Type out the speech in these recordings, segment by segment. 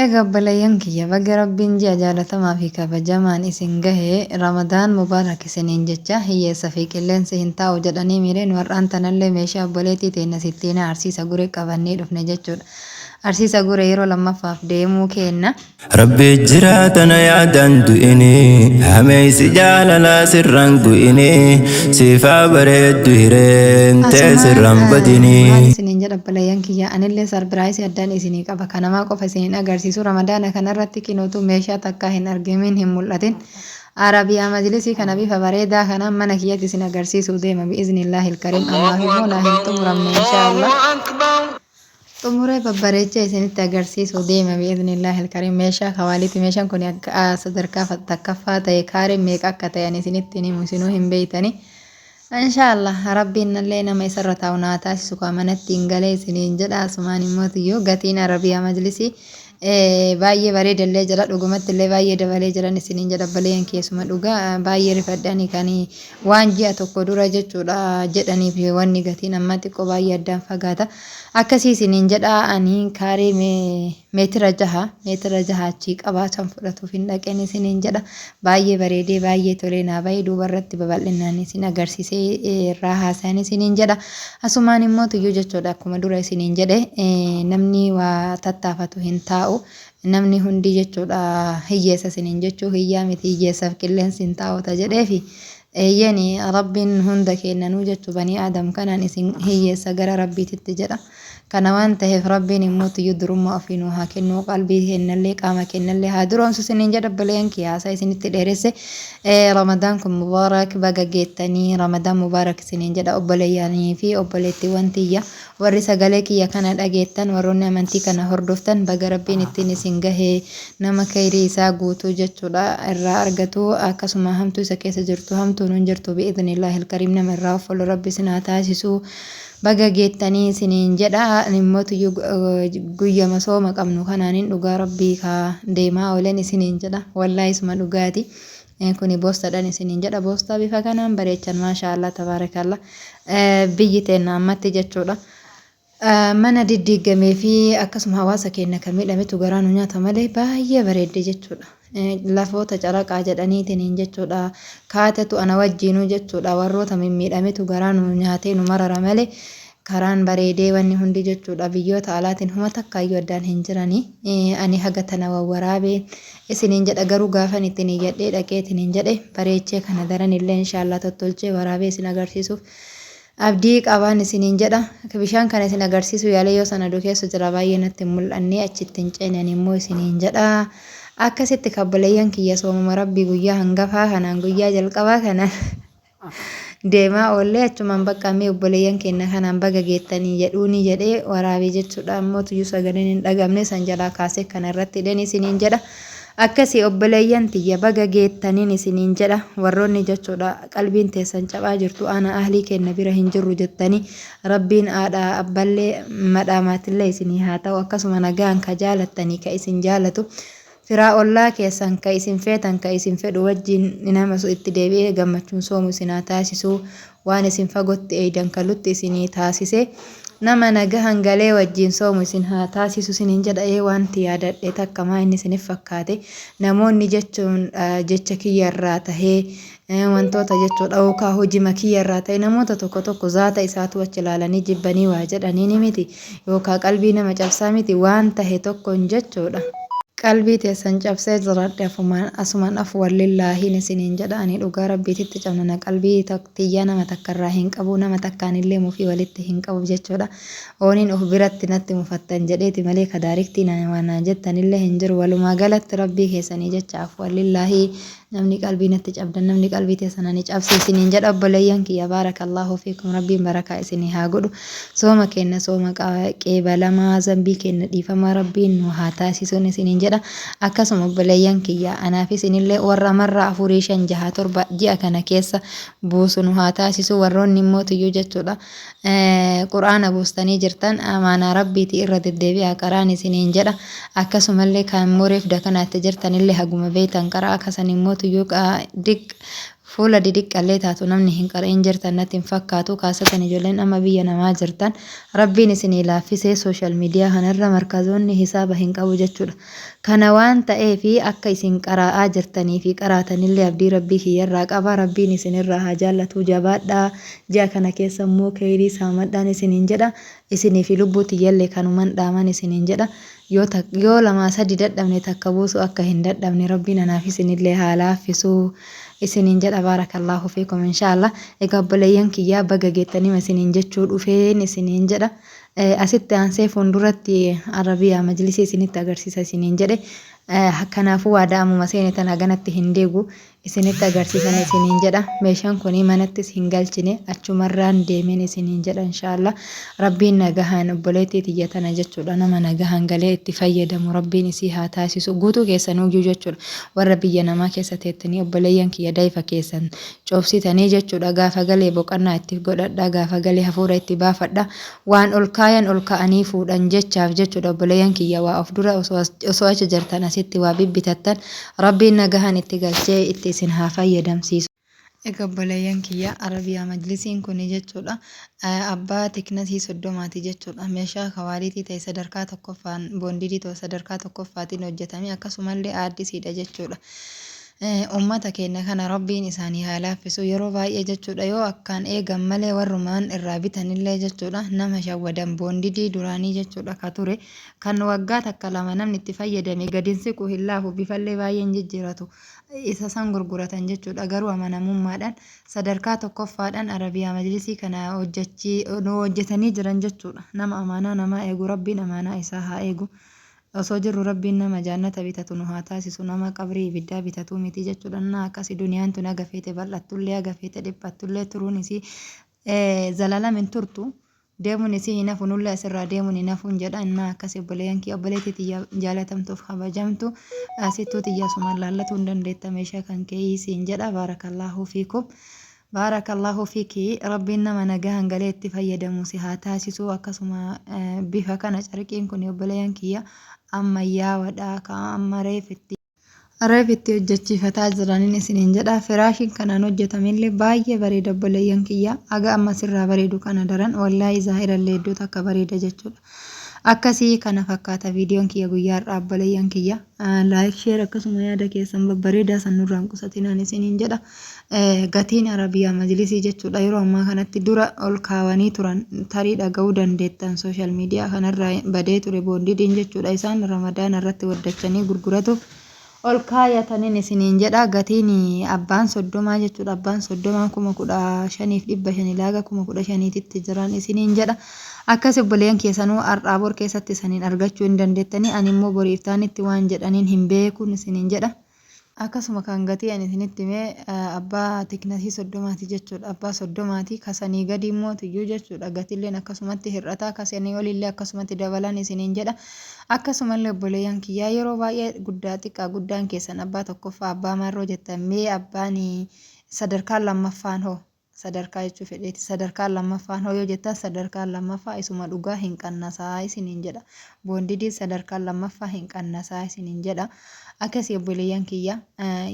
Egaa obboleeyyan kiyya, baga Rabbiin ji'a jaalatamaa fi kabajamaan isin gahe. Ramadaan Mubaarak isiniin jecha. Hiyyeessa fi qilleensi hin taa'u jedhanii miireen war'aan tanallee meeshaa obboleettii teenna Sittiinaa Arsiisa Gure qabannee dhufne jechuudha. Arsiisa Gure yeroo lammaffaaf deemuu keenna. Rabbi jira tana yaadaan du'ini, hameessi jaalalaa sirraan gu'ini, siifaa bareeddu hireen tee Asumaan sirraan maal badini. isiniin jedha obboleeyyan kiyya, anillee sarpiraayisii addaan isinii qaba, kanamaa qofa isinin agarsiisu. Ramadaana kanarratti kinootu meeshaa takkaa hin argamiin hin mul'atin Arabiyaa majlisii kana bifa bareedaa kanaan mana kiyyatti isin agarsiisuu deema bi'iznillaahi alkariim. Ammaaf immoo naa hin xumuramne, inshaallah xumuree babbareechee isinitti agarsiisuu deema bi'iznillaahi alkariim. Meeshaa kawaaliiti meeshaan kun. Akka sadarkaa takkaffaa ta'e kaareen meeqa akka ta'e ani isinitti hin himu, isinuu hin beeytani. Inshaallah Rabbiin nallee nama isarra taa'u naa taasisu kaa manatti hin galee isiniin jedha. Asumaan immoo tiyyuu gatiin Arabiyaa majlisii baay'ee bareedallee jira, dhugumatti illee baay'ee dabalee jiran isiniin jedha obboleeyyan. Keessuma dhugaa baay'ee rifadhe ani kan waan ji'a tokko dura jechuudha jedhaniif wanni gatiin ammaa xiqqoo baay'ee addaan fagaata akkasii isiniin jedha. Ani kaaree meetira 6, meetira 6 achii qabaa san fudhatuuf hin dhaqeen isiniin jedha. Baay'ee bareedee baay'ee tolee naa bahe. Duuba irratti babal'inaan isin agarsiisee irraa haasa'an isiniin jedha. Asumaan immoo tuyyuu jechuudha, akkuma dura isiniin jedhe, namni waa tattaafatu hin taa'u. Namni hundi jechuudha hiyyeessa isiniin jechuu hiyyaa miti, hiyyeessaaf qilleensi hin taa'u ta jedheefi. Eeyyeni, Rabbiin hunda keennanuu jechuu banii Aadam kanaan isin hiyyeessa gara Rabbiititti jedha. Kana waan taheef Rabbiin immoo tuyyuu durummaa ofii nuu haa kennu, qalbii keennallee qaama keennallee haa duroomsu isiniin jedha obboleeyyan kiyya. Haasaa isinitti dheeresse. Ramadaan kun mubaarak, baga geettanii, Ramadaan mubaarak isiniin jedha obboleeyyanii fi obboleettiiwwan tiyya. Warri sagalee kiyya kana dhageettan, warroonni amantii kana hordoftan, baga Rabbiin ittiin isin gahe. Nama keyrii isaa guutuu jechuudha irraa argatu, akkasuma hamtuu isa keessa jirtu, hamtuun hin jirtu bi'idhnillaahil kariim, nama irraa offolu Rabbi isin haa taasisu. Baga geettanii isiniin jedha. Immoo guyyama sooma qabnu kanaanin dhugaa Rabbii kaa deemaa oolen isiniin jedha, wallaahi isuma dhugaati. Kuni boostadhan isiniin jedha. Boostaa bifa kanaan bareechan, maashaa Allah tabaarakallah. Biyyi teenna ammatti jechuudha mana diddiigamee fi akkasuma hawaasa keenya kan miidhametu garaa nu nyaata malee baay'ee bareedde jechuudha. Lafoota caraqaa jedhaniitiin jechuudha. Kaatetu ana wajjiinuu jechuudha, warroota mimmiidhametu garaa nu nyaatee nu marara malee karaan bareedee wanni hundi jechuudha biyyoota alaatiin huma takkaayyuu addaan hin jiranii. Ani haga tana wawwaraabee isiniin jedha, garuu gaafan ittiin iyyadhee dhaqeetiin jedhe bareechee kana daran illee inshaallah tottolchee waraabee isin agarsiisuuf abdii qabaan isiniin jedha. Bishaan kana isin agarsiisuu yaalee, yoo sana aduu keessa jira baay'ee natti hin mul'anne, achitti hin ceenan immoo isiniin jedha. Akkasitti kabboleeyyan kiyya, soomuma Rabbii guyyaa hangafaa kanaan, guyyaa jalqabaa kanaan deemaa oollee, achumaan bakka mee obboleeyyan keenya kanaan baga geettanii jedhuuni jedhee waraabee jechuudha. Ammoo tuyyuu sagaleen hin dhagamne san jalaa kaasee kana irratti hidheen isiniin jedha. Akkasii obboleeyyan tiyya, baga geettaniin isiniin jedha. Warroonni jechuudha qalbiin teessan cabaa jirtu, ana ahlii keenya bira hin jirru jettanii, Rabbiin haadha abballee madhaa maatillee isinii haa ta'u. Akkasuma nagaan ka jaalattanii ka isin jaalatu, firaa ollaa keessan ka isin feetan ka isin fedhu wajjin nama itti deebi'ee gammachuun soomu isin haa taasisu. Waan isin fagotti eeydan kalutti isinii taasise, nama nagahan galee wajjin soomu isin haa taasisu isiniin jedha. Ee, wanti yaadadhe takka maa inni isinif fakkaate, namoonni jechuun jecha kiyya irraa tahee wantoota jechuudha yookaan hojima kiyya irraa ta'e, namoota tokko tokko zaata isaatu achi ilaalanii jibbanii waa jedhanii ni miti yookaan qalbii nama cabsaa miti, waan tahe tokkoon jechuudha. Qalbii teessan cabsee jiraadhe afumaan asumaan afwan lillaahiin isiniin jedha. Ani dhugaa Rabbiititti cabnana qalbii tiyyaa nama takka irraa hin qabu, nama takkaan illee mufii walitti hin qabu jechuudha. Ooniin of biratti natti mufattan jedheeti malee ka daariktii waan naan jettan illee hin jiru. Walumaa galatti Rabbii keessanii jecha afwan lillaahii. Namni qalbii natti cabdan, namni qalbii teessan ani cabse isiniin jedha obboleeyyan kiyya. Baarakallaahu fiikum, Rabbiin barakaa isinii haa godhu. Sooma keenna sooma qeebalamaa, zambii keenna dhiifamaa Rabbiin nu haa taasisuun isiniin jedha. Akkasuma obboleeyyan kiyya, anaaf isinillee warra marra 4, 5, 6, 7 ji'a kana keessa buusu nu haa taasisu. Warroonni immoo tuyyuu jechuudha Qur'aana buustanii jirtan, amaanaa Rabbiiti, irra deddeebi'aa qaraan isiniin jedha. Akkasumallee kan immoo reef dakanaatti jirtanillee haguma beeytan qaraa. Kasan immoo tuyyuu diq Fuula didiqqallee taatu namni hin qara'in jirtan natti hin fakkaatu kaassatan ijoolleen amma biyya namaa jirtan Rabbiin isinii laaffisee social media kanarra markazoonni hisaaba hin qabu jechuudha. Kana waan ta'eef akka isin qaraa'aa jirtanii fi qaraatanillee abdii Rabbii kiyyarraa qaba. Rabbiin isinirraa haa jaallatuu jabaadhaa. Ji'a kana keessa immoo keeyrii saamadhaan isiniin jedha. Isinii fi lubbuu tiyyallee kanuman dhaaman isiniin jedha. Yoo tak yoo lamaa sadi dadhabne takka buusuu akka hin dadhabne Rabbiin anaaf isinillee haa laaffisu isiniin jedha. Baarakallaahu fiikum inshaallah. Egaa obboleeyyan kiyyaa baga geettanima isiniin jechuu dhufeen isiniin jedha. Asitti aansee fuulduratti Arabiyaa majlisii isinitti agarsiisa isiniin jedhe. Kanaafuu waadaa ammuma seene tan haganatti hin deegu isinitti agarsiisan isiniin jedha. Meeshaan kuni manattis hin galchine achumarraan deemeen isiniin jedha inshaallah. Rabbiin nagahaan obboleettii tiyya tana jechuudha nama nagahaan galee itti fayyadamu Rabbiin isii haa taasisu guutuu keessanuuyyuu jechuudha. Warra biyya namaa keessa teettanii obboleeyyan kiyya dayfa keessan coobsitanii jechuudha gaafa galee boqannaa itti godhadha gaafa galee hafuura itti baafadha waan ol kaayan ol ka'anii fuudhan jechaaf jechuudha obboleeyyan kiyya waa of dura osoo achi jirtan asitti waa bibbitattan Rabbiin nagahan itti galchee itti isin haa fayyadamsiisu. Egaa obboleeyyan kiyya Arabiyaa majlisiin kuni jechuudha abbaa tiknasii soddomaati jechuudha meeshaa kawaaliitii ta'e sadarkaa tokkoffaan boondidii ta'e sadarkaa tokkoffaatiin hojjetame akkasumallee aaddisiidha jechuudha. Ummata keenna kana Rabbiin isaanii haa laaffisu yeroo baay'ee jechuudha yoo akkaan eegan malee warrumaan irraa bitanillee jechuudha nama shawwadan boondidii duraanii jechuudha ka ture kan waggaa takka lama namni itti fayyadame gad hin siqu hin laafu bifallee baay'ee hin jijjiiratu isa san gurguratan jechuudha garuu amanamummaadhaan sadarkaa tokkoffaadhaan Arabiyaa majlisii kana hojjechii nu hojjetanii jiran jechuudha nama amaanaa namaa eegu Rabbiin amaanaa isaa haa eegu. Osoo jirru Rabbiin nama jaannata bitatu nu haa taasisu nama qabrii ibiddaa bitatuu miti jechuudha innaa akkasi duniyaan tun haga feete bal'attullee haga feete dhiphattullee turuun isii zalalam hin turtu deemuun isii hin hafu nullee asirraa deemuun hin hafuun jedha innaa akkasi obboleeyyan kiyya obboleettii tiyya jaalatamtuuf kabajamtu asittuu tiyya asumaan laallatuu hin dandeetta meeshaa kan kee siin jedha baarakallaahu fiikum. Baarakallahu fiki rabbiin nama nagahan galee itti fayyadamu si haa taasisu akkasuma bifa kana carqiin kun obboleeyyan kiyya ammayyaawadha ka amma reef itti reef itti hojjechiifataa jiranin isiniin jedha firaashiin kanaan hojjetamillee baay'ee bareeda obboleeyyan kiyya haga amma sirraa bareedu kana daran wallaahi zaahirallee hedduu takka bareeda jechuudha akkasii kana fakkaata viidiyoon kiyya guyyaa har'aa obboleeyyan kiyya like share akkasuma yaada keessan babbareedaa san nurraa hin qusatinaan isiniin jedha Gatiin Arabiyaa Majlisii jechuudha yeroo ammaa kanatti dura ol kaawanii turan tarii dhaga'uu dandeettan social media kanarraa badee ture boondidiin jechuudha isaan ramadaana irratti waddachanii gurguratuuf ol kaayatanin isiniin jedha gatiin abbaan soddomaa jechuudha abbaan soddomaa 15,500 ilaaga 15,000titti jiran isiniin jedha akkas obboleeyyan keessanuu har'aa bor keessatti isaniin argachuu hin dandeettanii ani immoo boriif taanitti waan jedhaniin hin beekuun isiniin jedha. Akkasuma kan gatii ani isinitti hime abbaa tiknasii soddomaati jechuudha. Abbaa soddomaati ka sanii gadii immoo tiyyuu jechuudha. Gatilleen akkasumatti hir'ata ka sanii oliillee akkasumatti dabalan isiniin jedha. Akkasumallee obboleeyyan kiyyaa yeroo baay'ee guddaa xiqqaa guddaan keessan abbaa tokkoffaa abbaa marroo jettan mee abbaan sadarkaan lammaffaan hoo Sadarkaa jechuu fedheeti. Sadarkaan lammaffaan hoo yoo jettan sadarkaan lammaffaa isuma dhugaa hin qannasaa isiniin jedha. Boondidiin sadarkaan lammaffaa hin qannasaa isiniin jedha. Akkasii obboleeyyan kiyya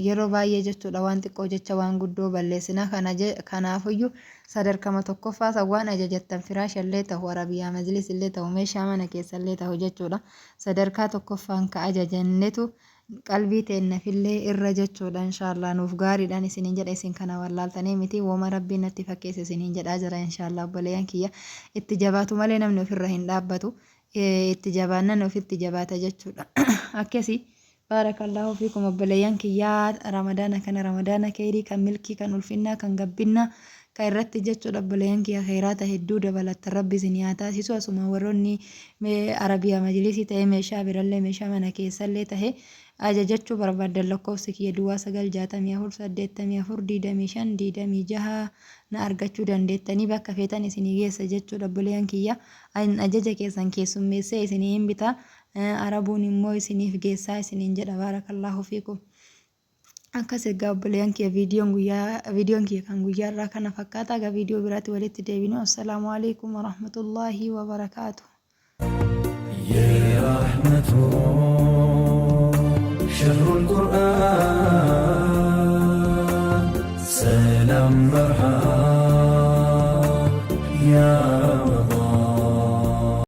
yeroo baay'ee jechuudha waan xiqqoo jecha waan guddoo balleessina. Kana kanaafuyyuu sadarkama tokkoffaa san waan ajajattan firaashallee tahu arabiyaa majlisillee tahu meeshaa mana keessallee tahu jechuudha. Sadarkaa tokkoffaan ka ajajannetu qalbii teennafillee irra jechuudha inshaallah nuuf gaariidhaan isiniin jedha isin kana wallaaltanii miti woma rabbiin natti fakkeesse isiniin jedhaa jira inshaallah obboleeyyan kiyya itti jabaatu malee namni ofirra hin dhaabbatu itti jabaannan ofitti jabaata jechuudha akkasi baarakallaahu fiikum obboleeyyan kiyyaa ramadaana kana ramadaana keeyrii kan milkii kan ulfinnaa kan gabbinnaa kan irratti jechuudha obboleeyyan kiyya kheyraata hedduu dabalattan rabbi isin haa taasisu asuma warroonni arabiyaa majlisii ta'ee meeshaa birallee meeshaa mana keessallee ta'e ajajachuu barbaaddan lakkoofsi kiyya duwwaa 9 64 84 25 26 na argachuu dandeettanii bakka feetan isinii geessa jechuudha obboleeyyan kiyya ajaja keessan keessummeessee isinii hin bita arabuun immoo isiniif geessaa isiniin jedha baarakallaahu fiikum. Akkas egaa obboleeyyan kiyya viidiyoon guyyaa viidiyoon kiyya kan guyyaa irraa kana fakkaata egaa viidiyoo biraatti walitti deebinu assalaamu alaikum warahmatullaahi wabarakaatu. Ye rahmatu.